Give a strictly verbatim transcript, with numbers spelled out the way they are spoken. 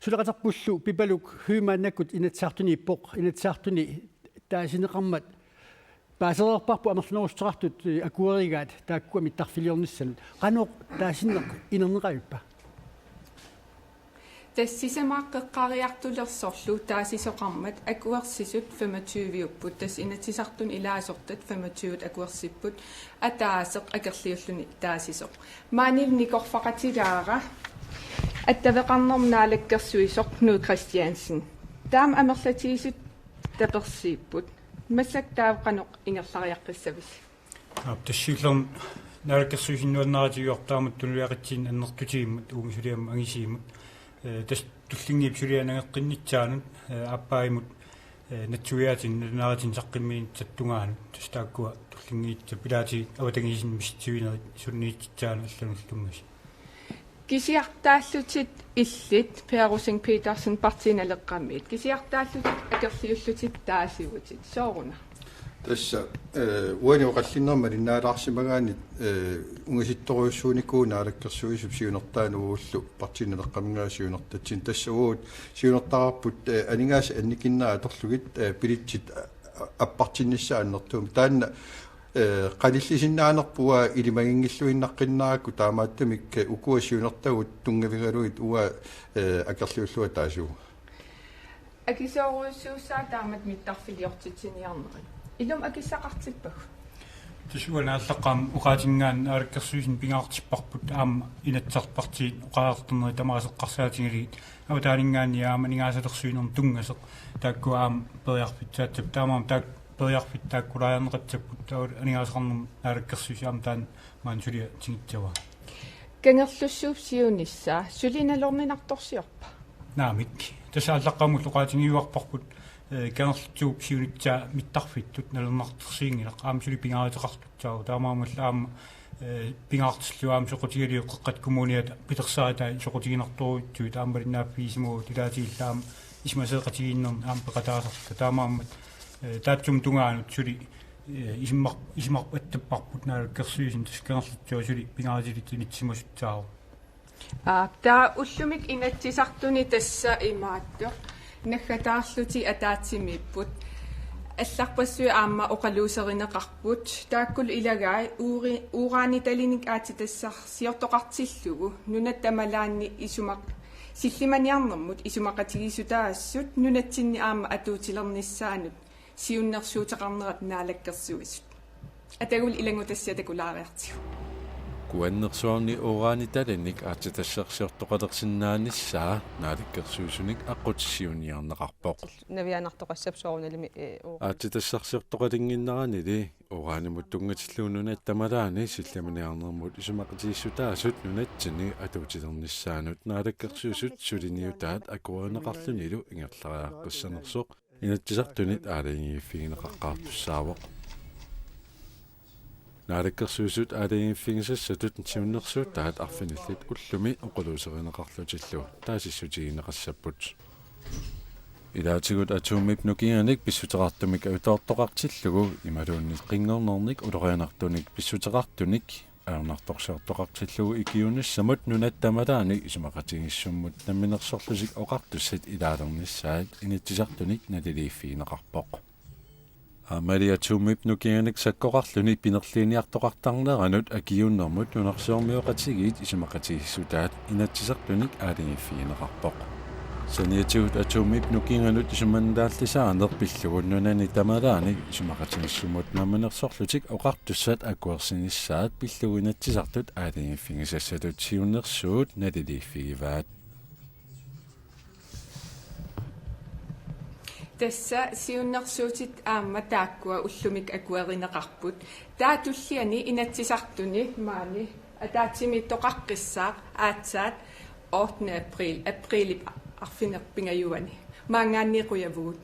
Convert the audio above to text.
Suleqaterpullu Pipaluk Høegh maannakkut Inatsisartuniippoq, Inatsisartuni taasineqarmat paasereerparput amerlanerussuteqartut akuerigaat taakkua mittarfiliornissamut. Qanoq taasinneq inerneqavippa? Tassa sisamaaqqeqqaariartulersorlu taasisoqarmat akuersisut femogtyve-upput, tassa Inatsisartuni ilaasortat femogtyve akuersipput, ataaseq akerliulluni taasisoq. Maanili nikorfaqatigaara attaveqarnermut naalakkersuisoq Knud Kristiansen. Taama amerlatigisut tapersiipput. Massakkut taava qanoq ingerlariaqqissavisi? Aap, tassa siullermik naalakkersuisut nuannaarutigivarput taamatut tunuliaqutini annertutigimmut, uuma suliammut angisuumut. Eh, tassa tullinnguup sulianik nangeqqinnissaanut, eh, aappaammut, eh, natsuiaatinik nalunaarutinik saqqummiunnissaata tungaanut. Tassa taakkua tullinnguutissat, ilaatigut avatangiisinut misitsivinerit sunniutissaanut allanut ullumimut. Kisiartaallutit illit Per Rosing Petersen, Partii Naleqqamiit. Kisiartaallutit akerliullutit taasivutit. Sooruna? Tassa, eh, uani oqallinnermi malinnaalaarsimagaanni, eh, ungasittorujussuunikuuvoq naalakkersuisup siunertaanut uagullu Partii Naleqqaminngaanniit siunertatsinni. Tassa uagut siunertaraarput, eh, aningaasat annikinnerat atorlugit, eh, billetsit, eh, appartinnissaat annertuumik. Taanna, eh, qanillisinnaanerput uanga ilimaginngilluinnaqqinnarakku, taamaattumik, eh, ukua siunertagut tunngavigalugit uanga, eh, akerliullunga taasivunga. Akisoorujussuussaaq taamatut mittarfiliortitsiniarnerit. Ilumut akissaqartippagut? Tassa uanga aallaqqaammut oqaatinngaanniit naalakkersuisuni pingaartipparput aamma Inatsisartut partiit oqariartornerit tamaasa eqqarsaatigalugit avataaninngaanniit aamma aningaasalersuinermut tunngasoq, taakkua aamma periarfissaassappat, taamaammat taakku periarfissat taakkulaariarneqassapput, taava aningaasaqarnermut naalakkersuisut aamma taanna maani suliaq tigussagaa. Kangerlussuup siunissaa suli nalorninartorsiorpa? Naamik. Tassa aallaqqaammulli oqaatigiuarparput, eh, Kangerlussuup siunissaa mittarfittut nalorninartorsiunngilaq, aamma suli pingaaruteqartussaavoq, taamaammallu aamma, eh, pingaartillugu aamma soqutigalugit Qeqqata Kommuniata pilersaarutai soqutiginartorujussuit aamma malinnaaffigisimavagut, ilaatigullu aamma isumasioqatigiinnermi aamma peqataasarluta, taamaammat, eh, taassuma tungaanut suli, eh, isumar-, isumarput attapparput naalakkersuisuni, tassa Kangerlussuaq suli pingaarutilik inissisimasussaavarput. Aap, taava ullumikkut Inatsisartuni tassa imaattoq naggataarlutik ataatsimiipput. Allarpassuit aamma oqaluuserineqarput. Taakkulu ilagai uuri-, uranitalinik aatsitassarsiortoqartillugu nunatta tamalaani isumaq-, sillimaniarnermut isumaqatigiissutaasut nunatsinni aamma atuutilernissaannut siunnersuuteqarnerat naalakkersuisut. Atagul ilanngutassiaq takulaariartigu. Kuannersuarni uranitalinik aatsitassarsiortoqalersinnaanissaa naalakkersuisunik aqqutissiuunniarneqarpoq. Navianartoqassap soorunalimi, eh, ura-, aatsitassarsiortoqalinnginneranili uranimut tunngatillugu nunatta tamalaani sillimaniarnermut isumaqatigiissutaasut nunatsinni atuutilernissaannut naalakkersuisut suliniutaat akuerineqarlunilu ingerlariaqqissanersoq Inatsisartunit aalajangiiffigineqaqqaartussaavoq. Naalakkersuisut aalajangiiffigisassatut siunnersuutaat arfinillit ullumi oqaluuserineqarlutillu taasissutigineqassapput. Ilaatigut atomip nukinganik pissuteqartumik ajutoortoqartillugu imaluunniit qinngornernik ulorianartunik pissuteqartunik ajornartorsiortoqartillugu ikiuunissamut nunatta tamalaani isumaqatigiissummut namminersorlutik oqartussat ilaalernissaat Inatsisartunit naliliiffigineqarpoq. Aammali atomip nukinganik sakkoqarluni pinerliiniartoqartarneranut akiuunnermut nunarsuarmioqatigiit isumaqatigiissutaat Inatsisartunik aalajangiiffigineqarpoq. Saniatigut atomip nukinganut isumannaallisaaneq pillugu nunani tamalaani isumaqatigiissummut namminersorlutik oqartussat akuersinissaat pillugu Inatsisartut aalajangiiffigisassatut siunnersuut naliliiffigivaat. Tassa siunnersuutit aamma taakkua ullumikkut akuerineqarput. Taava tulliani Inatsisartuni maani ataatsimiittoqaqqissaaq aatsaat ottende april, aprilip arfineq-pingajuani. Maanngaanniit qujavugut.